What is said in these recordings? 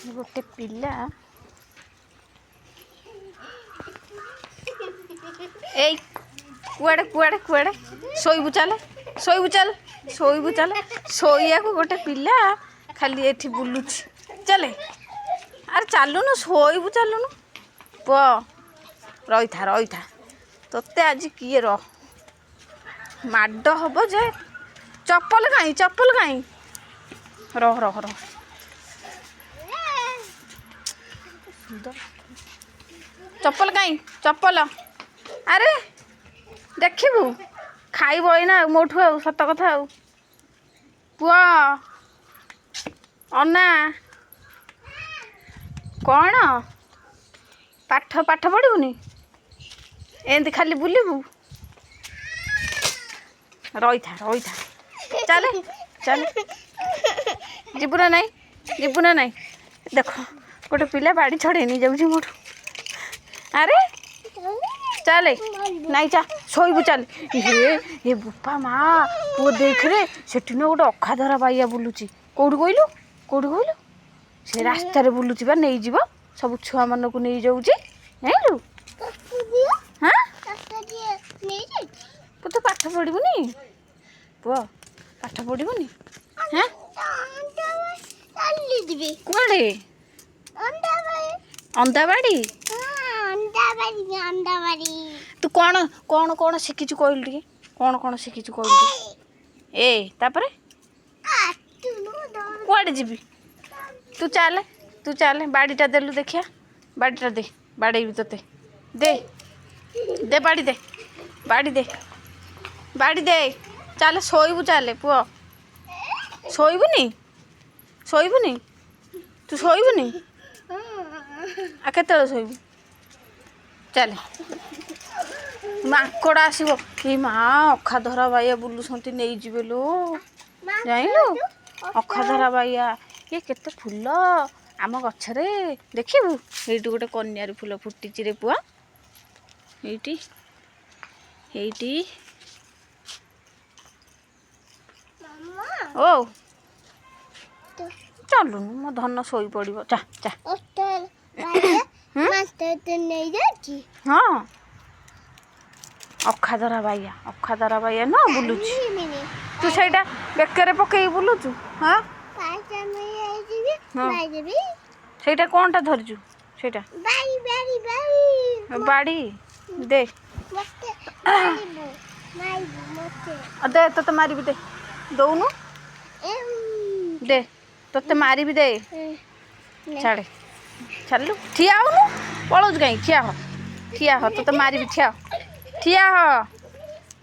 ଗୋଟେ ପିଲା ଏଇ କୁଆଡ଼େ କୁଆଡ଼େ କୁଆଡ଼େ ଶୋଇବୁ ଚାଲେ, ଶୋଇବୁ ଚାଲ, ଶୋଇବୁ ଚାଲ। ଶୋଇବାକୁ ଗୋଟେ ପିଲା ଖାଲି ଏଠି ବୁଲୁଛି। ଚାଲେ, ଆରେ ଚାଲୁନୁ, ଶୋଇବୁ ଚାଲୁନୁ। ପୁଅ ରହିଥା ରହିଥା, ତୋତେ ଆଜି କିଏ ରହ ମାଡ଼ ହବ ଯେ। ଚପଲ କାଇଁ, ଚପଲ କାଇଁ? ରହ ରହ ରହ। ଚପଲ କାଇଁ, ଚପଲ? ଆରେ ଦେଖିବୁ ଖାଇବ ଏଇନା ଆଉ ମୋଠୁ, ଆଉ ସତ କଥା। ଆଉ ପୁଅ ଅନା, କ'ଣ ପାଠ ପାଠ ପଢ଼ିବୁନି? ଏମିତି ଖାଲି ବୁଲିବୁ? ରହିଥା ରହିଥା, ଚାଲେ ଚାଲେ। ଯିବୁ ନା ନାଇଁ, ଯିବୁ ନା ନାଇଁ? ଦେଖ, ଗୋଟେ ପିଲା ବାଡ଼ି ଛଡ଼େଇ ନେଇଯାଉଛି ମୋଠୁ। ଆରେ ଚାଲେ, ନାଇଁ ଚା, ଶୋଇବୁ ଚାଲେ। ହେ ଏ ବୋପା ମା, ପୁଅ ଦେଖରେ, ସେଠି ନା ଗୋଟେ ଅଖାଧରା ବାଇଆ ବୁଲୁଛି। କୋଉଠି କହିଲୁ, କୋଉଠି କହିଲୁ? ସେ ରାସ୍ତାରେ ବୁଲୁଛି ବା, ନେଇଯିବ ସବୁ ଛୁଆମାନଙ୍କୁ ନେଇଯାଉଛି। ଜାଣିଲୁ? ହଁ, ପୁଅ ତୁ ପାଠ ପଢ଼ିବୁନି? ପୁଅ ପାଠ ପଢ଼ିବୁନି? ହଁ, କୁଆଡ଼େ? ଅନ୍ଦାବାଡ଼ି। ତୁ କ'ଣ କ'ଣ କ'ଣ ଶିଖିଛୁ କହିଲୁ ଟିକେ? କ'ଣ କ'ଣ ଶିଖିଛୁ କହିଲୁ ଟିକେ? ଏ ତାପରେ କୁଆଡ଼େ ଯିବି? ତୁ ଚାଲେ, ତୁ ଚାଲେ। ବାଡ଼ିଟା ଦେଲୁ ଦେଖିଆ, ବାଡ଼ିଟା ଦେ, ବାଡ଼େଇବି ତୋତେ। ଦେ ଦେ, ବାଡ଼ି ଦେ, ବାଡ଼ି ଦେ, ବାଡ଼ି ଦେ। ଚାଲେ, ଶୋଇବୁ ଚାଲେ। ପୁଅ ଶୋଇବୁନି? ଶୋଇବୁନି ତୁ? ଶୋଇବୁନି? ଆଉ କେତେବେଳେ ଶୋଇବୁ? ଚାଲେ, ମାଙ୍କଡ଼ ଆସିବ। ଏ ମା, ଅଖାଧରା ବାଇଆ ବୁଲୁଛନ୍ତି, ନେଇଯିବେ ଲୋ। ଜାଣିଲୁ, ଅଖାଧରା ବାଇଆ। ଇଏ କେତେ ଫୁଲ ଆମ ଗଛରେ ଦେଖିବୁ। ଏଇଠି ଗୋଟେ କନ୍ୟାରୀ ଫୁଲ ଫୁଟିଛି ରେ ପୁଅ, ଏଇଠି ଏଇଠି। ଓ ଚାଲୁନୁ, ମୋ ଧନ ଶୋଇପଡ଼ିବ। ଚା ଚା। ହଁ, ଅଖାଧରା ବାଇଆ, ଅଖାଧରା ବାଇଆ ନା ବୁଲୁଛି। ତୁ ସେଇଟା ବେକରେ ପକେଇକି ବୁଲୁଛୁ? ହଁ, ସେଇଟା କ'ଣଟା ଧରିଛୁ? ସେଇଟା ବାଡ଼ି। ଦେ ଦେ, ତୋତେ ମାରିବି। ଦେ, ଦଉନୁ, ଦେ, ତୋତେ ମାରିବି। ଦେ, ଛାଡ଼େ, ଛାଡ଼ିଲୁ। ଠିଆ ହଉନୁ, ପଳଉଛୁ କାହିଁ? ଠିଆ ହ, ଠିଆ ହ, ତୋତେ ମାରିବି। ଠିଆ ଠିଆ ହ।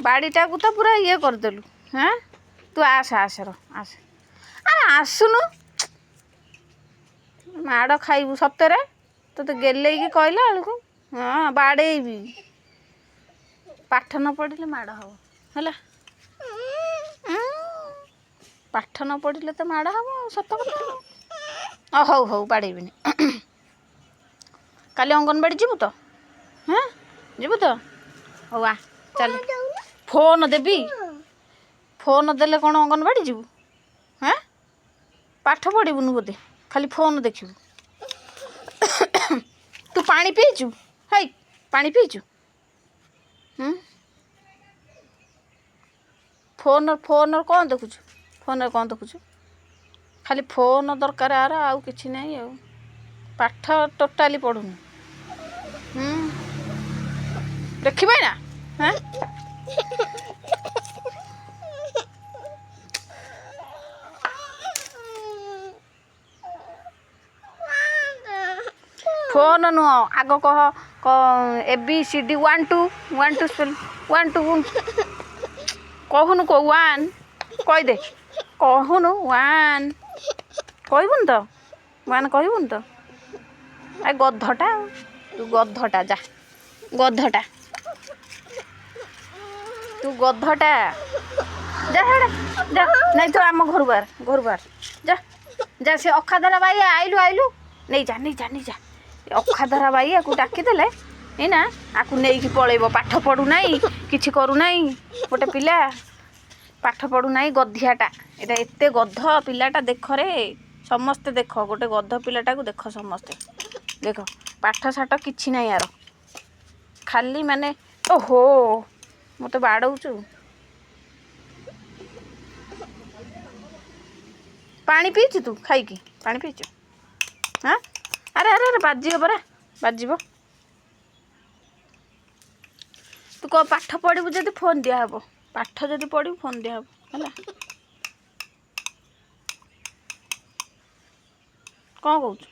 ବାଡ଼ିଟାକୁ ତ ପୁରା ଇଏ କରିଦେଲୁ। ହଁ, ତୁ ଆସ, ଆସ ର, ଆସ। ଆରେ ଆସୁନୁ, ମାଡ଼ ଖାଇବୁ ସତରେ। ତୋତେ ଗେଲେଇକି କହିଲା ବେଳକୁ ହଁ ବାଡ଼େଇବି। ପାଠ ନ ପଢ଼ିଲେ ମାଡ଼ ହବ, ହେଲା? ପାଠ ନ ପଢ଼ିଲେ ତ ମାଡ଼ ହବ ଆଉ, ସତ କଥା। ହଉ ହଉ, ବାଡ଼େଇବିନି। କାଲି ଅଙ୍ଗନବାଡ଼ି ଯିବୁ ତ? ହଁ, ଯିବୁ ତ? ହଉ ଆ, ଚାଲେ। ଫୋନ୍ ଦେବି? ଫୋନ୍ ଦେଲେ କ'ଣ ଅଙ୍ଗନବାଡ଼ି ଯିବୁ? ହଁ, ପାଠ ପଢ଼ିବୁନୁ ବୋଧେ, ଖାଲି ଫୋନ୍ ଦେଖିବୁ। ତୁ ପାଣି ପିଇଛୁ? ହେଇ, ପାଣି ପିଇଛୁ? ଫୋନ୍ ଫୋନ୍ରେ କ'ଣ ଦେଖୁଛୁ? ଫୋନ୍ରେ କ'ଣ ଦେଖୁଛୁ? ଖାଲି ଫୋନ୍ ଦରକାର ଆର, ଆଉ କିଛି ନାହିଁ। ଆଉ ପାଠ ଟୋଟାଲି ପଢ଼ୁନି। ଦେଖିବେ ନା? ହଁ, ଫୋନ୍ ନୁହଁ, ଆଗ କହ A B C D 1 2, 1 2 spell, 1 2 କହୁନୁ, କହ 1 କହିଦେ, କହୁନୁ 1 କହିବୁନି ତ? 1 କହିବୁନି ତ? ଆ ଗଧଟା, ତୁ ଗଧଟା, ଯା ଗଧଟା, ତୁ ଗଧଟା, ଯା ହେଡ଼ା ଯା। ନାଇଁ, ତୁ ଆମ ଘରୁ ବାହାର, ଘରୁ ବାହାର, ଯା ଯା। ସେ ଅଖାଧରା ବାଇ, ଆଇଲୁ ଆଇଲୁ, ନେଇଯା ନେଇଯା ନେଇଯା। ଅଖାଧରା ବାଇ ଆକୁ ଡାକିଦେଲେ ଏଇନା ଆକୁ ନେଇକି ପଳେଇବ। ପାଠ ପଢ଼ୁନାହିଁ, କିଛି କରୁନାହିଁ, ଗୋଟେ ପିଲା ପାଠ ପଢ଼ୁନାହିଁ, ଗଧିଆଟା ଏଇଟା। ଏତେ ଗଧ ପିଲାଟା ଦେଖରେ। ସମସ୍ତେ ଦେଖ, ଗୋଟେ ଗଧ ପିଲାଟାକୁ ଦେଖ, ସମସ୍ତେ ଦେଖ। ପାଠ ସାଠ କିଛି ନାହିଁ ଆର, ଖାଲି ମାନେ ଓହୋ ମୋତେ ବାଡ଼ଉଛୁ। ପାଣି ପିଇଛୁ ତୁ? ଖାଇକି ପାଣି ପିଇଛୁ? ହଁ। ଆରେ ଆରେ ଆରେ, ବାଜିବ ପରା, ବାଜିବ। ତୁ କହ, ପାଠ ପଢ଼ିବୁ ଯଦି ଫୋନ୍ ଦିଆହେବ। ପାଠ ଯଦି ପଢ଼ିବୁ ଫୋନ୍ ଦିଆହେବ, ହେଲା? କ'ଣ କହୁଛୁ?